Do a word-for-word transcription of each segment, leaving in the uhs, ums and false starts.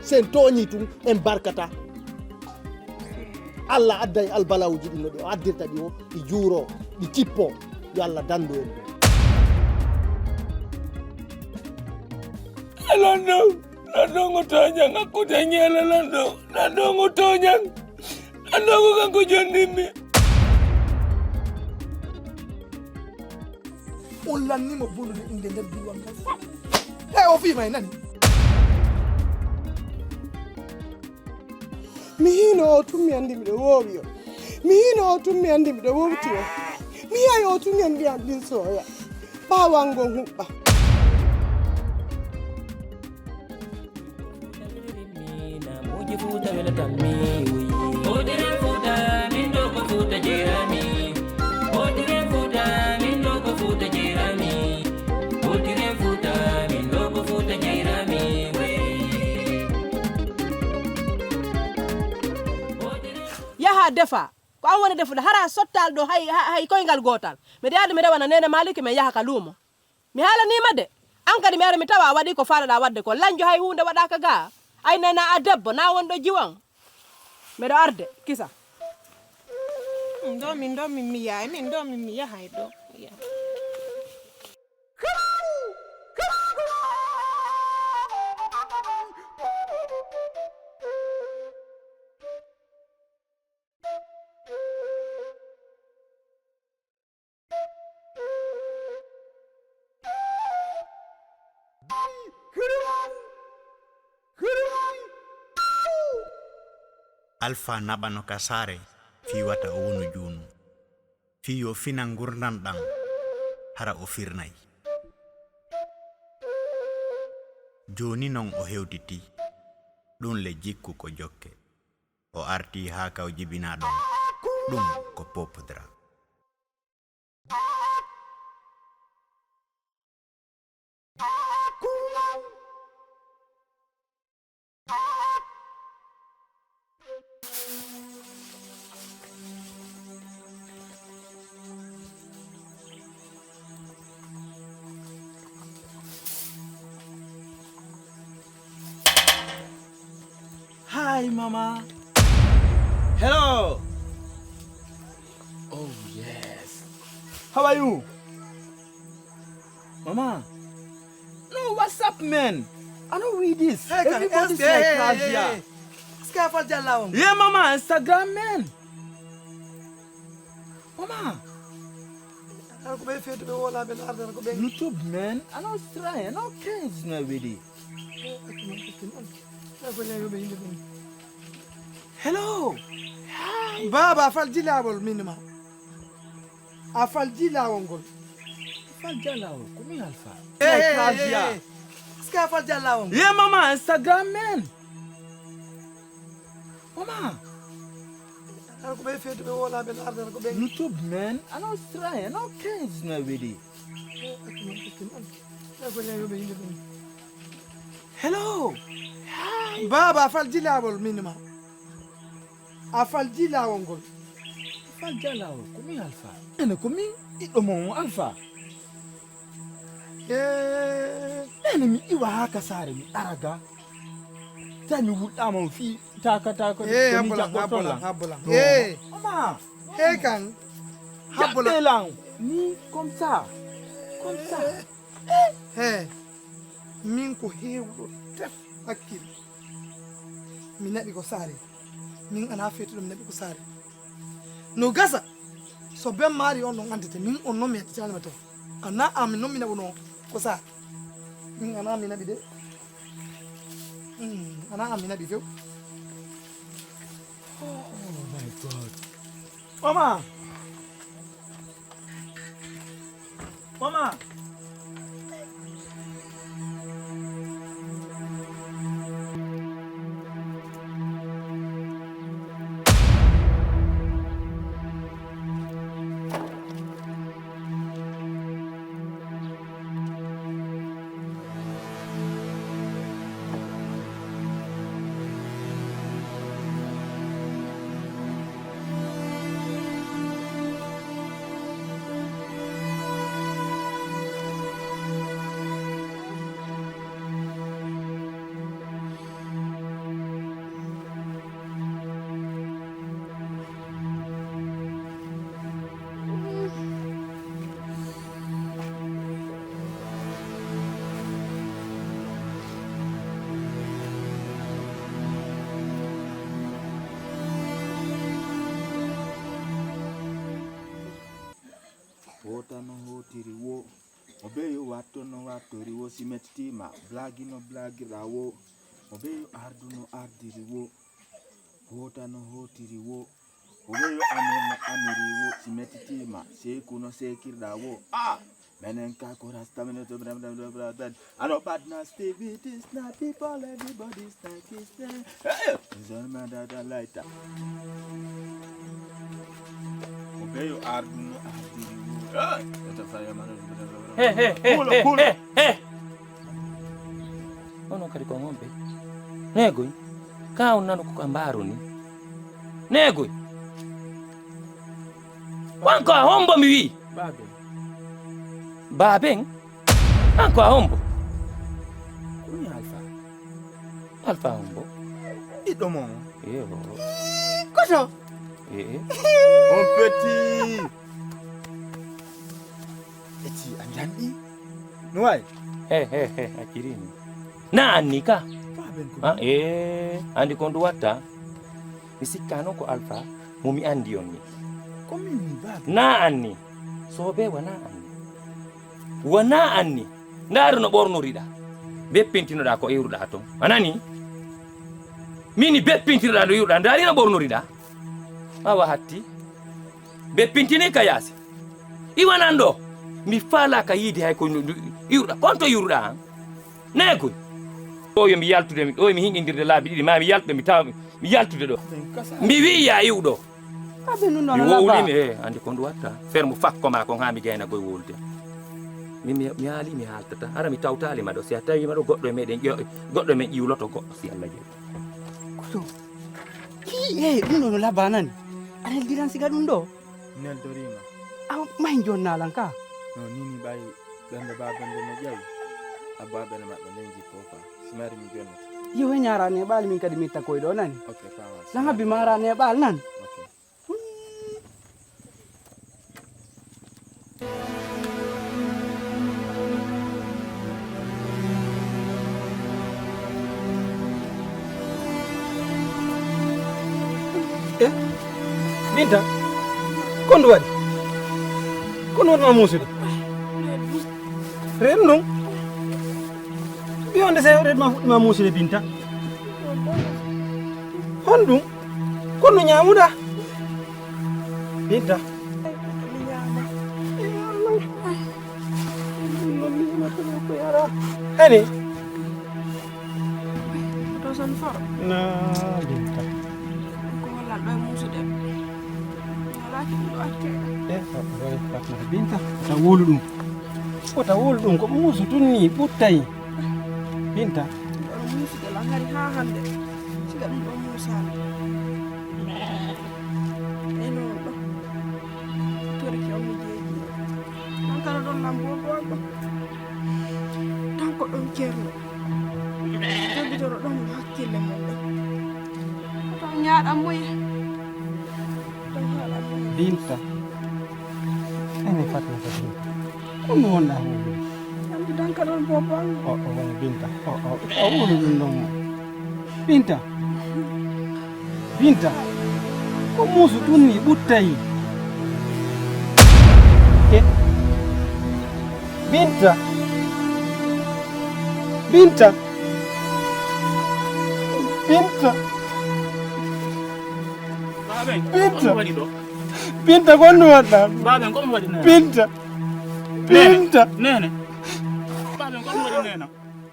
Si en tooñii tun, en barkataa. Allah adday albalawuuji ɗin no ɗi o addirta ɗi o, ɗi juuroo, ɗi cippoo. Yo Allah danndu en ɗum. Lanɗo, lanɗo ngo tooñan, hakkunde ñeela lanɗo, lanɗo ngo tooñan, lanɗo ngo kanko jonnimmi. On lannimo bonnude innde nder diiwaan ngal fof. Hey, o fii ma e nani. Mi hiino o tun mi anndi miɗo woowi o. Mi hiino o tun mi anndi miɗo wowti o. Mi yi'ay o tun en ndiyam ɗin sooya. Ɓaawan ngon huɓɓa. Yaha defa. Ko an woni defude. Hara sottal ɗo hay, hay, hay koyngal gootal. Miɗo yaade mi rewana Neene Maaliki, men yaha ka luumo. Mi haalanii ma de. An kadi mi ara mi tawa a waɗii ko faalaɗaa waɗde ko. Lanjo hay huunde waɗaaka ga. Ay nana a debbo, na won ɗo jiwan. Miɗo arde, kisa. Ɗo min, ɗo min mi yahay, min ɗo min mi yahay ɗo. Alfa naɓano ka saare fii wata o wonu juunu. Fii yo fina ngurndan ɗan, hara o firnay. Jooni non o hewtitii, ɗun le jikku ko jokke. O artii haa ka o jibinaa ɗon, ɗun ko Pope Dra. Hi, Mama. Hello. Oh, yes. How are you? Mama. No, what's up, man? I know we this. Hey, can Everybody's hey, like hey, us hey, here. Hey. Sky for Jalla. Yeah, Mama, Instagram, man. Mama. Ara ko ɓe feetu ɓe wola ɓe ardata ko ɓe. YouTube, man. I know try. I know can't no with it. Hello. Hi. Baba, fal jilawol min ma. A falji laawol ngol. Falja laawol, ko min Alfa. Hey, hey, hey, hey. Est-ce que a falja laawol ngol? Yeah, mama, Instagram man. Mama. Ara ko ɓe feetu ɓe wola ɓe ardata ko ɓe. YouTube man, I know try, I know can't no with it. Hey, ako man, ako man. Ako man, ako man. Hello. Hi. Baba, a falji laawol min ma. A falji laawol ngol. A falja laawol, ko min Alfa. Ene ko min ɓiɗɗo mon Alfa. Eh. Ene mi iwa haa ka saare mi ara ga. Tawi mi wuɗɗaama o fii taka taka. Eh, ko mi habbola, jaggoto habbola, lan. Habbola. No. Eh. Mama. He kan. Habbola. Jaɓɓe lan. Ni comme ça. Comme ça. Eh. He, min ko heewɗo tef hakkil. Mi naɓi ko saare. Min ana feetuɗo mi naɓi ko saare. No gasa, so ben maari on ɗon andete, min on non mi hettitaani ma tef. Ana amin non mi naɓuno ko saare. Min ana mi naɓi de. Hmm, ana amin naɓi few. Oh my God. Mama! Mama! Tano hotiri wo. Obeyo watto no wattori wo si mettitima. Blagi no blagirɗa wo. Obeyo ardu no ardiri wo. Hota no hotiri wo. Obeyo amir no amiri wo si mettitima. Seku no sekirɗa wo. Ah! Menen ka ko rasta menen to bram bram bram bram. Ano bad nasty with this na people, everybody is like this thing. Hey! Zone man da da lighter. Obeyo ardu no ardiri wo. Hey! Eta fire man. Hey, hey, hey, Kulo, hey, kulo. Hey, hey. Onon kadi ko on ɓe? Neegoy, ka on nano ko ka mbaaro ni? Neegoy, wan ko a hombo mi wi? Baaben. Baaben? An ko a hombo? Ko mi Alfa. Alfa hombo? Ɓiɗɗo mon. Iyo. Koto. Eh, eh. On petit. Eti a janɗi? No wayi? He, he, he, a kirini. Na anni ka? Baaben ko. Ah, eh, andi kon du watta. Mi sikka non ko Alfa, mo mi andi on ni. Ko min mi baaben. Na anni. Sobe wana anni. Wana anni. Ndaaru no ɓornoriɗa. Beppintinoɗa ko iwruɗa ton. A nani? Mini beppintinoɗa no iwruɗa. Ndaari no ɓornoriɗa. Awa hatti. Beppintini ka yaasi. Iwanan ɗo. Mi faalaka yiide hay ko ndu-, ndu-, iwruɗa. Konto iwruɗa an. Neegoy. Ɗo yo mi yaltude, mi, ɗo yo mi hinɗindirde laabi ɗiɗi. Ma mi yaltude, mi tawa, mi yaltude ɗo. Mi wi'i ya iwɗo. Aɓe nun Mi noon wowlimi, alaba. E, andi ko ndu watta. Fermo fakko ma kon ha mi gayna goy wolde. Mi, mi, mi haali mi haaltata. Ara mi tawtaali ma ɗo. Si a tawi ma ɗo goɗɗo e meɗen ƴo-, goɗɗo e men ƴiwloto goɗɗo si Allah jeyi. Koto. Ki, e, ɗum ɗo no laba nan. Aɗa heldiran siga ɗum ɗo? Neldorima. Aw, may jonnalan ka? No, nini ɓay ɓemɓe ba ɓemɓe no ƴawi. Abba ɓene maɓɓe nden jippo fa. Si mari mi jonnata. Yo he ñaarani e ɓaali min kadi mi itta koy ɗo nani. Ok, fama. Lan habbi marani e ɓaal nan. Ok. E? Binta? Ko ndu waɗi? Ko ndu waɗi ma muusude? Reedu ndun? Ɓiyonde seeɗa reedu ma fuɗɗi ma muusude, Binta. Honɗun? Ko ndu ñaamuɗa? Binta. Ene? Ko to son foro. Na Binta. Ko walla ɗo e muusude. Wala ki ɗum ɗo accee. E, ko ɗo e Fatmata Binta. Wota wowlu ɗum. Wota wowlu ɗum. Ko muusu tun ni ɓuttay. Binta. Ɗum ɗo muusude la ngari haa hannde. Siga ɗum ɗo muusaani. E noon ɗo. Torki on mi jeeji. Tan kala ɗon lambo goɗɗo. Tan ko ɗon ceerno. Jogitoro ɗon hakkille mon ɗon. Ko taw ñaaɗan mo ye. Taw haaɗan mo ye. Binta. Ene Fatmata Binta. Ko mi wonɗa howlude? Yamti tan ka ɗon bobo an. O, o, woni Binta. O, o, o woni ɗum ɗon mo. Binta. Binta. Ko muusu tun ni ɓuttay. E. Binta. Binta. Binta. Baaben, Binta. Ko mi waɗi ɗo? Binta, ko honɗum waɗɗa? Baaben, ko mi waɗi nene? Binta. Nene. Binta. Nene. Baaben, ko mi waɗi nene?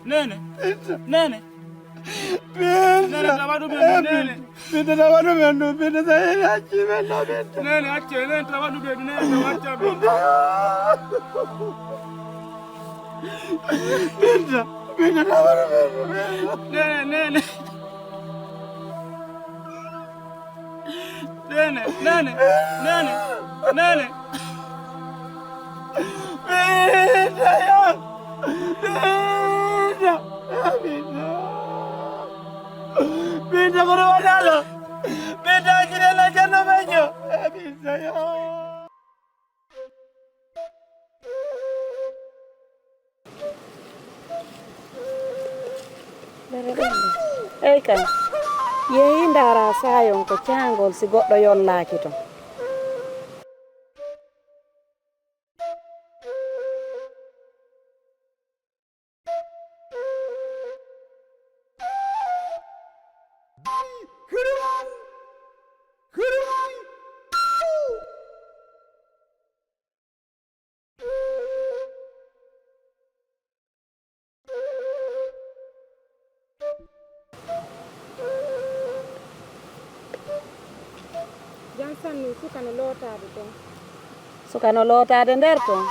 Nene. Binta. Nene. Binta. Nene, tawa ɗum en ɗum, nene. Binta, tawa ɗum en ɗum. Binta, tawa en hacci men ɗo, Binta. Nene, acce, nene, tawa ɗum en, nene, tawa acca men. Binta. Binta, Binta, tawa ɗum en ɗum, Binta. Nene, nene. Nene, nene, nene, nene. Binta, ya. Binta, ya, Binta. Binta, kono wonano. Binta, jire la janno mejo. Binta, ya. Eey kay, yehi ndaara saayon ko caangol si goɗɗo yollaaki ton. Sannu suka no lootaade toon. Suka no lootaade nder toon?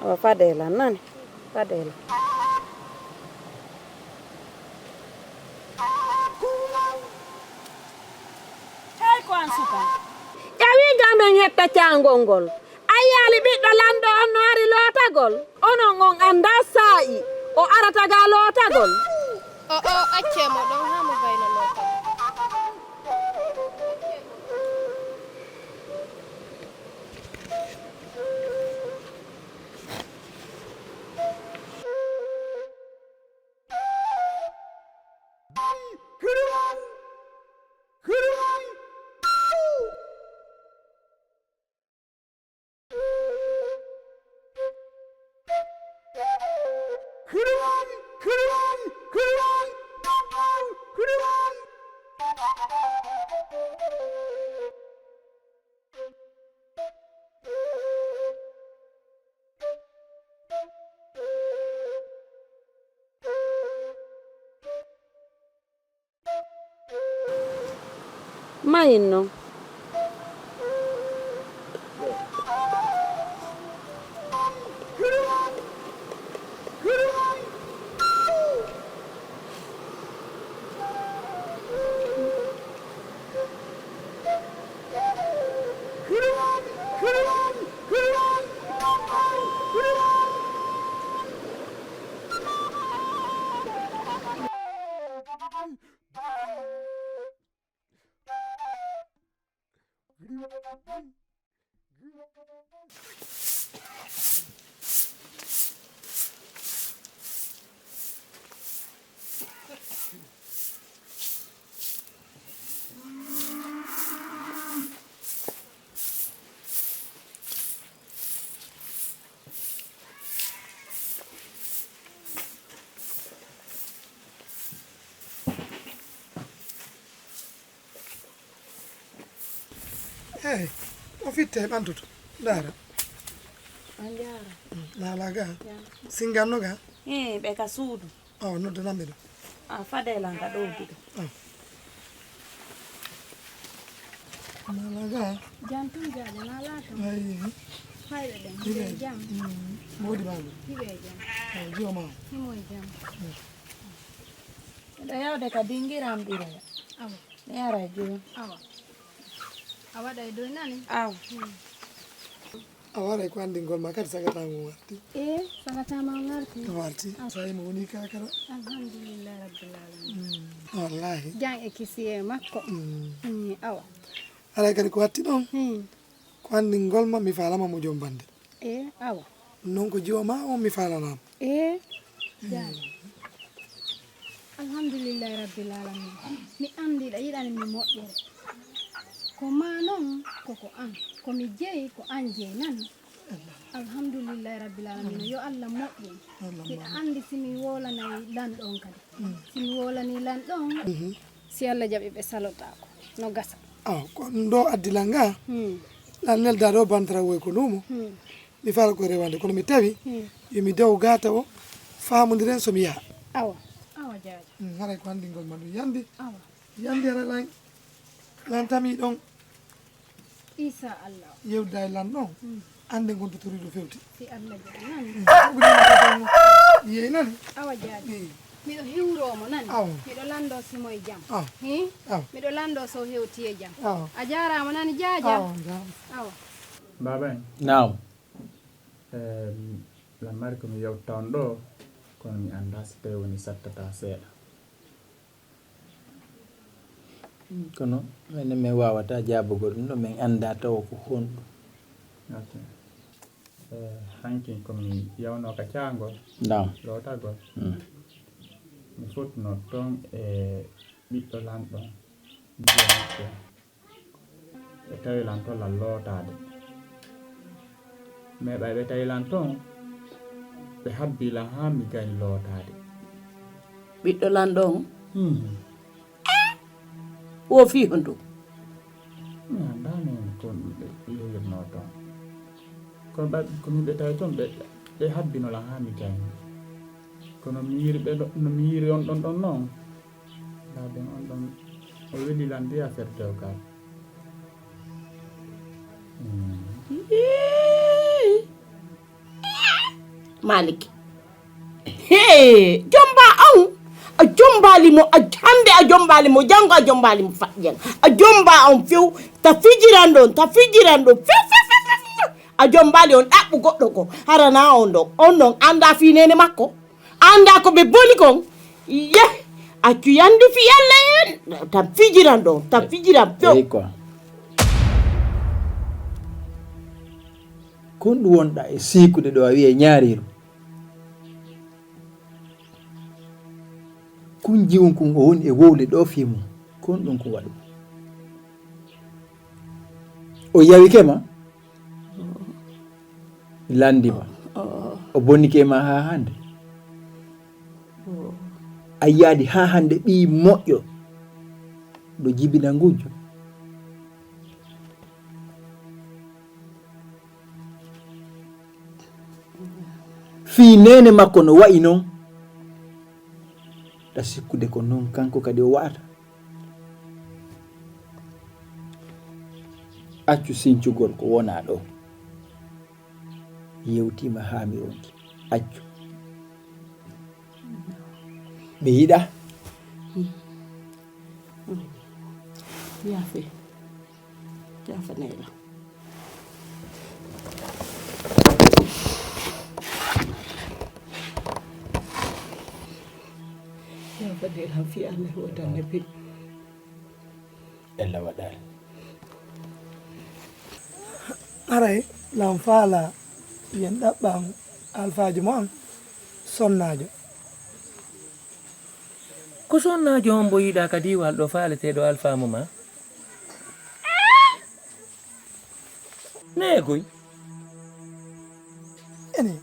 Awa, fadee lan nani. Fadee lan. Hey, ko an suka? Ƴawi ga men hetta caangol ngol. A yiyaali ɓiɗɗo lanɗo on no ari lootagol? Onon on anndaa saa'i o arata ga lootagol? O, o, accee mo ɗon haa mo gayna lootagol. Mayin non. Eey, o fitte e ɓantoto. Ndaara. A njaara. Mm, naala ga. Jam. Singanno ga. Eey, ɓe ka suudu. Awa, noddanamɓe ɗo. A, fadee lan ka ɗowdude. Ah. Naala ga. Jam tun jaaja, naala tun. Ayi. Fayɓe ɓen, hiɓe e jam. Mm, mboodi maa. Hiɓe e jam. Awa, jiwo maa. Himo e jam. Mm. Miɗo yawde ka dingiram ɓiroya. Awa. Mi ara e jooni. Awa. A waɗa e doy nani? Awa. Hmm. A waray ko anndingol ma kadi sagata ngon warti. E, sagata ma warti. O warti. Awa. So mo woni kakara. Alhamdulillahi rabbil alamin. Mm. Wallahi. Jan e kisiye makko. Mm. Mm, awa. Aray kadi ko watti ɗon. Hmm. Ko anndingol ma mi faalama mo joom bannde. E, awa. Non ko jiwo ma on mi faalanaama. E, jaaji. Alhamdulillahi rabbil alamin. Mi anndi ɗa yiɗani mi moƴƴere. Ko ma non, ko ko an. Ko mi jeyi, ko an jeyi nani. Alhamdulillahi rabbil alamin. Yo Allah moƴƴin. Allah hiɗa moƴƴin. Anndi si mi woolanay lanɗo on kadi. Mm. Si mi woolani lanɗo on, mhm, si Allah jaɓi ɓe salotaako. No gasa. Aw, ko ɗum ɗo addi lan ga. Hmm. Lan nelda ɗo bantara woy ko lumo. Hmm. Mi faala ko rewande, kono mi tawi, hmm, yo mi daw gata o, faamondiren so mi yaha. Awa. Awa, jaaja. Hmm, haray ko anndingol ma ɗum yandi. Awa. Yandi haray lan, lan tami ɗon. Isa Allah. Yewda e lan ɗon. Hmm. Annde ngon to toriɗo fewti. Si Allah jaɓi nani. Hmm. Ko ɓuri mo ko mo. Yey nani. Awa, jaaja. Hmm. Miɗo hiwroo mo nani. Awa. Miɗo lanndoo si mo e jam. Awa. Hi? Awa. Miɗo lanndoo so hewti e jam. Awa. A jaaraama nani, jaaja. Awa, jaaraama. Awa. Baaba en. Naam. Em, lammari ko mi yewta on ɗo, kono mi anndaa si tawi woni sattata seeɗa. Kono minen min waawata jaabugol ɗum ɗo, min anndaa tawa ko honɗum. Ok. Eh, hanki ko mi yawnoo ka caangol. Naam. Lootagol. Mm. Mi fottuno toon e ɓiɗɗo lanɗo. Jiya makko. Ɓe tawi lan toon lan lootaade. Mais ɓay ɓe tawi lan toon, ɓe habbii lan haa mi gay lootaade. Ɓiɗɗo lanɗo on? Hmm. Wo fii honɗum? Mi anndaa mi ko ɓe yehirnoo toon. Kono ɓay ko min ɓe tawi toon, ɓe, ɓe habbino lan haa mi gay. Kono mi yiiri ɓe ɗo, no mi yiiri on ɗon ɗon noon, Laaden on ɗon, o weli lan de affaire dewgal. Malik. Hee, jomba on. A jombaali mo, a hannde a jombaali mo, janngo a jombaali mo, faƴƴen. A jomba on few, ta fijiran ɗon, ta fijiran ɗon, few, few, few, few, few. A jombaali on ɗaɓɓu goɗɗo ko, hara na on ɗon, on ɗon annda fii neene makko, annda ko ɓe boni kon. Yeh, accu yandi fii Alla en, ta fijiran ɗon, ta fijiran few. Eyi quoi. Kon ɗum wonɗa e siikude ɗo a wi'e ñaariiru. Kun jiwun kun o woni e wowle ɗo fii mum. Kon ɗum kun waɗu. O yawike ma? Landi ma. O bonike ma haa hande? A yaadi haa hande ɓii moƴƴo ɗo jibina ngujjo. Fii neene makko no wa'i non, ɗa sikkude ko non kanko kadi o wa'ata? Accu sincugol ko wonaa ɗo. Yewtiima haa mi ronki. Accu. Mi yiɗa. Yaafe. Yaafa Neyla. Yaafa Neyla, fii Alla e hootande ɓe. Ella waɗaali. Haray lan faala yen ɗaɓɓan alfaajo mo an sonnaajo. Ko sonnaajo hombo yiɗaa ka diiwal ɗo faaleteeɗo alfaa mo ma? Neegoy. Ene,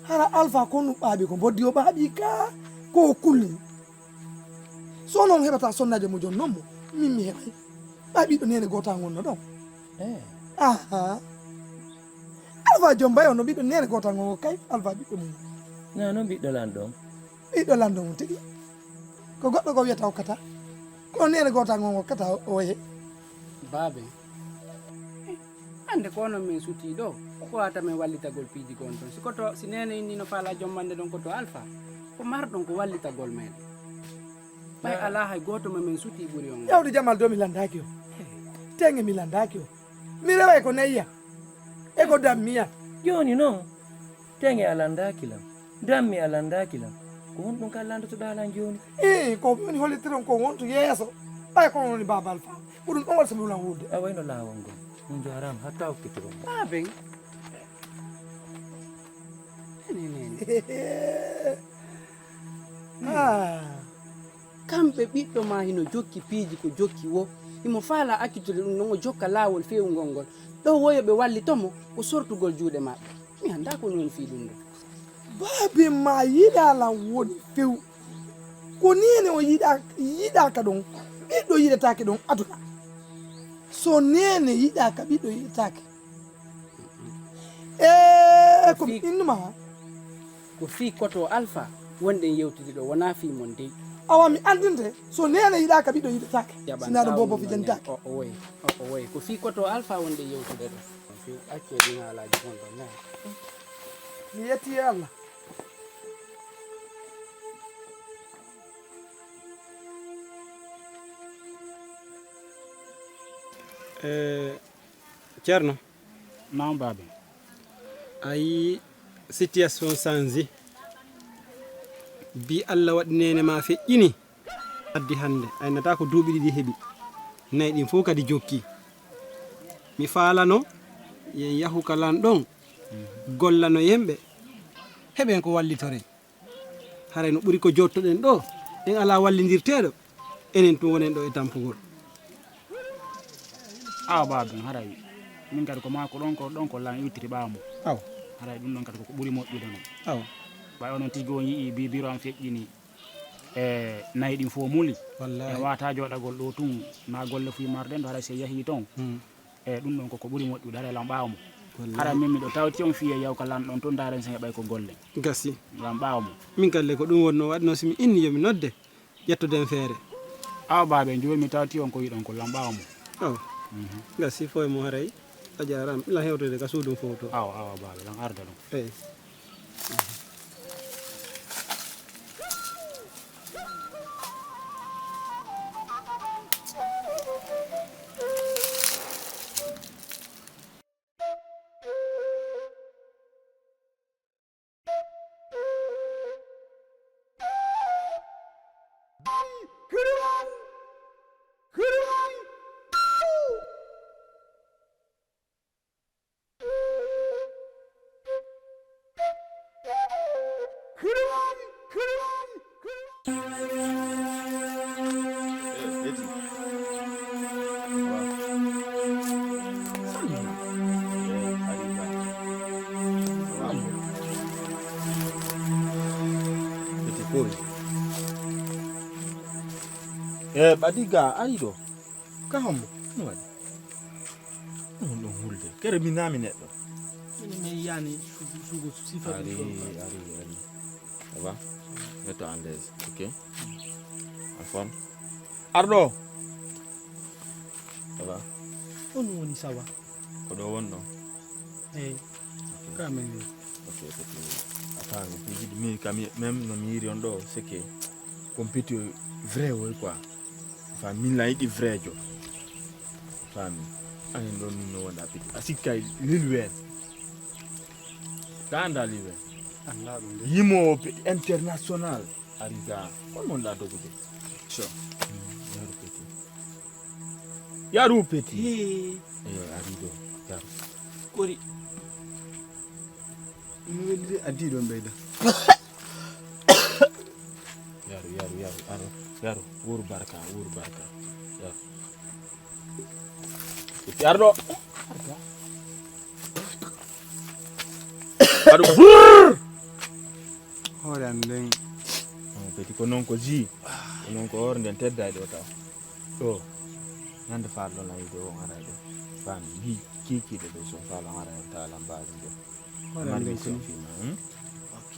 hara alfaa ko nu ɓaaɓi ko mboddi o ɓaaɓi ka ko o kulli. So noon heɓata sonnaajo mo jonnon mo, min mi heɓay. Ɓay ɓiɗɗo neene goota ngonno ɗon. Eh. Aha. Alfaa jombay on no ɓiɗɗo neene goota ngongo kay alfaa ɓiɗɗo mum. Na noon ɓiɗɗo lan ɗon. Ɓiɗɗo lanndo mum tigi. Ko goɗɗo ko wiyata hokkata. Kono neene goota ngongo hokkata o waye. Baabe. Hannde ko onon min sutii ɗo, ko wata min wallitagol piiji gon ton. Si ko to, si neene inni no faala jommande ɗon ko to Alfa, ko marɗon ko wallitagol men. Ɓay alaa hay gooto mo min sutii ɓuri on. Yawde Jamal do mi landaaki o. Tenge mi landaaki o. Mi reway ko nayya. E ko dammiya. Jooni non, tenge a landaaki lan. Dammi a landaaki lan. Ko honɗum ka landotoɗaa lan jooni? Ee, ko woni hollitiron ko wonto yeeso. Ɓay ko woni Baaba Alfa. Ko ɗum ɗon waɗi so mi wulan wuurde. A wayno laawol ngol. Ɗum jaaraama, hatta okkitiron. Baaben. Enen, enen. Ah. Kamɓe ɓiɗɗo ma hino jokki piiji ko jokki wo. Himo faala accitude ɗum non o jokka laawol feewungol ngol. Ɗo woyo ɓe wallito mo ko sortugol juuɗe maɓɓe. Mi anndaa ko noon fii ɗum ɗo. Baaben ma yiɗaa lan woni few. Ko neene o yiɗaa, yiɗaaka ɗon, ɓiɗɗo yiɗataake ɗon aduna. So neene yiɗaaka, ɓiɗɗo yiɗataake. Ee, ko mi innuma. Ko fii koto Alfa wonɗen yewtude ɗo, wonaa fii mon dey. Awa mi anndinte, so neene yiɗaaka, ɓiɗɗo yiɗataake. Sinaa ɗum boobo fijantaake. O, o woy, o, o woy. Ko fii koto Alfa wonɗen yewtude ɗo. Ko fii accee ɗin haalaaji gonɗon, non. Mi yetti e Allah. Eh, Ceerno. Naam, baabe. A yii situation change. Bi Allah waɗi neene ma feƴƴini. Addi hannde, aynata ko duuɓi ɗiɗi heɓi. Nayi ɗin fof kadi jokki. Mi faalano, yen yahu ka lan ɗon. Gollano yen ɓe. Heɓen ko wallitoren. Haray no ɓuri ko jottoɗen ɗo, en alaa wallindirteeɗo, enen tun wonen ɗo e tampugol. Awa, baaben, haray min kadi ko maa ko ɗon, ko ɗon ko lan iwtiri ɓaawo mo. Awa. Haray ɗum ɗon kadi ko ko ɓuri moƴƴude non. Awa. Ɓay onon tigi on yi'i bi-, biro am feƴƴini, e nayi ɗin fof muli. Wallaahi. En waata jooɗagol ɗo tun, na golle fuy marɗen ɗo, haray si en yahii ton. Hmm. E ɗum ɗon koko ɓuri moƴƴude, haray lan ɓaawo mo. Wallaahi. Hara min miɗo tawti on fii e yawka lan ɗon ton, ndaaren sen heɓay ko gollen. Gasi. Lan ɓaawo mo. Min kalle ko ɗum wonno waɗno si mi inni yo mi nodde, ƴettoden feere. Awa baabe, jooni mi tawti on ko yiɗon ko lan ɓaawo mo. Awa. Mhm. Gasi foy mo haray. A jaaraama. Lan hewtode ka suudum fow to. Awa, awa baabe, lan arda ɗum. Eyi. E ɓadi ga ari ɗo. Ka hombo? No waɗi? Ɗum ɗum hulde. Kere mi nami neɗɗo. Mini men yani sugo sugo sifa. Ari, ari, ari. Ça va? Mets-toi en l'aise, ok? En forme? Arɗo. Ça va? On woni ça va? Ko ɗo wonno? Eyi. Ok. Ka men wi. Ok, ok. Attends, mi fijidi mi kam même no mi yiri on ɗo, c'est que compétit vrai, oui, quoi. Enfin, min la yiɗi vrai jo. Fami. Anin ɗon min no wonda piti. A sikkay Lil Wayne. Ka anda Lil Wayne? Anda ɗum de. Yimo piti international. Ari ga. On mon da dogude. So. Yaru piti. Yaru piti. Hee. Eyo, ari ɗo. Yaru. Kori. Mi weldi addi ɗon ɓeyda. Yaru, yaru, yaru, yaru, yaru. Wuru barka, wuru barka. Yaru. Itti arɗo. Aɗu brrr. Hoore an nden. Oh, peti ko non ko ji. Ko non ko hoore nden tedda ɗo taw. Ɗo. Nande faal ɗon ayi ɗo on aray ɗo. Fami. Bi kikiɗe ɗo son faal on aray on tawa lambaali ɗo. Hoore an nden ko ni. Hmm? Ok.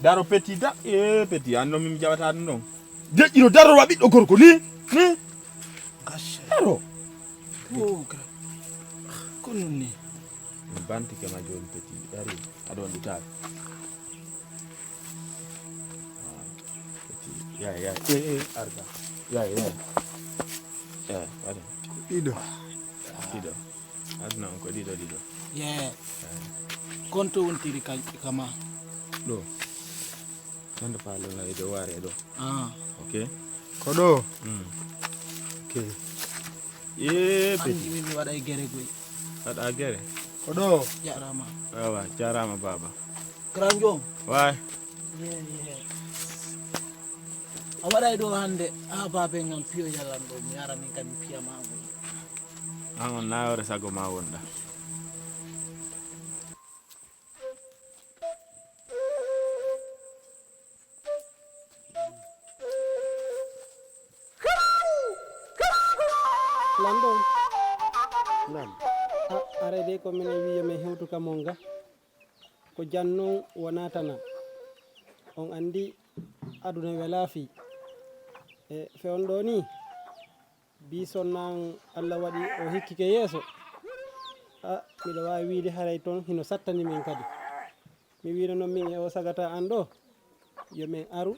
Daro peti da. Eh, peti an ɗon min jaɓata ɗum ɗon. Deƴƴino daro wa ɓiɗɗo gorko ni. Ni. Kashe. Daro. Oh, gra. Ko non ni. Mi bantike ma joni peti. Dari. Aɗon ɗi tawi. Ah, peti. Ya, ya. Eh, eh, arga. Ya, ya. Ya, ari. Ko ɗiɗo. Ɗiɗo. Aduna on ko ɗiɗo, ɗiɗo. Ye. Eh. Konto wontiri ka, kama. Ɗo. Nande faalo na ido ware ɗo. Ah. Ok. Ko ɗo. Mm. Ok. Ye peti. Andi min mi waɗa e gere goy. Waɗa gere. Ko ɗo. Jarama. Awa, jarama baba. Granjon. Way. Ye, ye. A waɗa e ɗo hande. Ah, babe ngam piyo yalan ɗo. Mi ara min kam mi piya ma ngol. An on na yore sago ma wonda. Lanɗo. Naam. A, aray de ko minen wiya men hewtu ka mon ga. Ko jan non wona tana. On andi aduna wela fi. E fewndo ni. Bi sonnaan Allah waɗi o hikkike yeeso. A, miɗo waawi wiide haray toon hino sattani min kadi. Mi wiino noon min e o sagata an ɗo, yo min aru,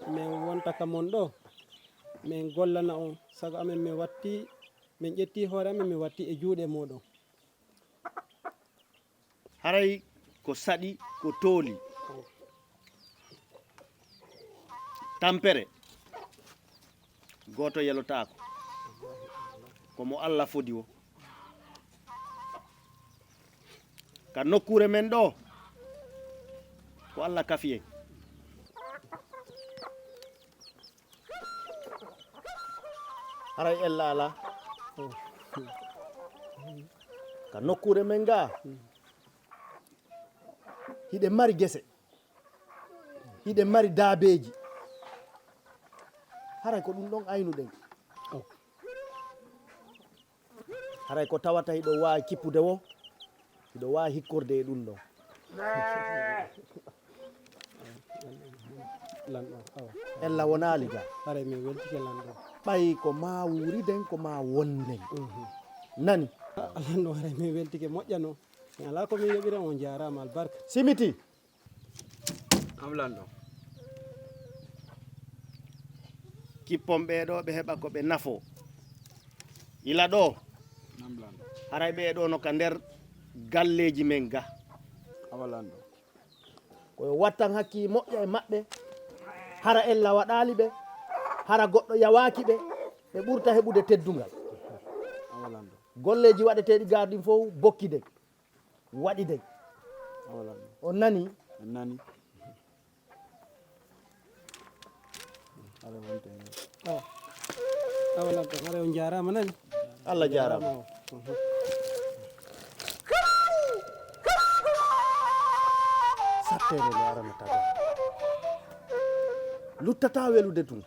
min wonta ka mon ɗo, min gollana on, sago amen min watti, min ƴetti hoore amen min watti e juuɗe mooɗon. Haray ko saɗi ko tooli. Tampere gooto yelotaako. Ko mo Allah fodi wo. Ka nokkuure men ɗo, ko Allah kafi en. Haray ella alaa. Ka nokkuure men ga, hiɗe mari gese, hiɗe mari daabeeji. Haray ko ɗum ɗon aynuɗen. Haray ko tawata hiɗo waawi kippude wo, hiɗo waawi hikkorde e ɗum ɗon. Lanɗo, awa. Ella wonaali ga. Haray min weltike lanɗo. Ɓay ko maa wuuriden, ko maa wonden. Mhm. Nani? A, lanɗo, haray min weltike moƴƴano. Mi alaa ko min yoɓira, on jaaraama albarka. Simiti. Am lanɗo. Kippon ɓee ɗo ɓe heɓa ko ɓe nafoo. Ila ɗo. Am lanɗo. Haray ɓee ɗo no ka nder galleeji men ga. Awa lanɗo. Ko yo wattan hakkii moƴƴa e maɓɓe. Hara ella waɗaali ɓe. Hara goɗɗo yawaaki ɓe. Ɓe ɓurta heɓude teddungal. Awa lanɗo. Golleeji waɗeteeɗi ga ɗin fow bokkiden. Waɗi dey. Awa lanɗo. On nani? On nani. Awa. Awa lanɗo, haray on jaaraama nani? Allah jaaraama. Jaaraama. Mhm. Satteere nde arana taga. Luttata welude tun.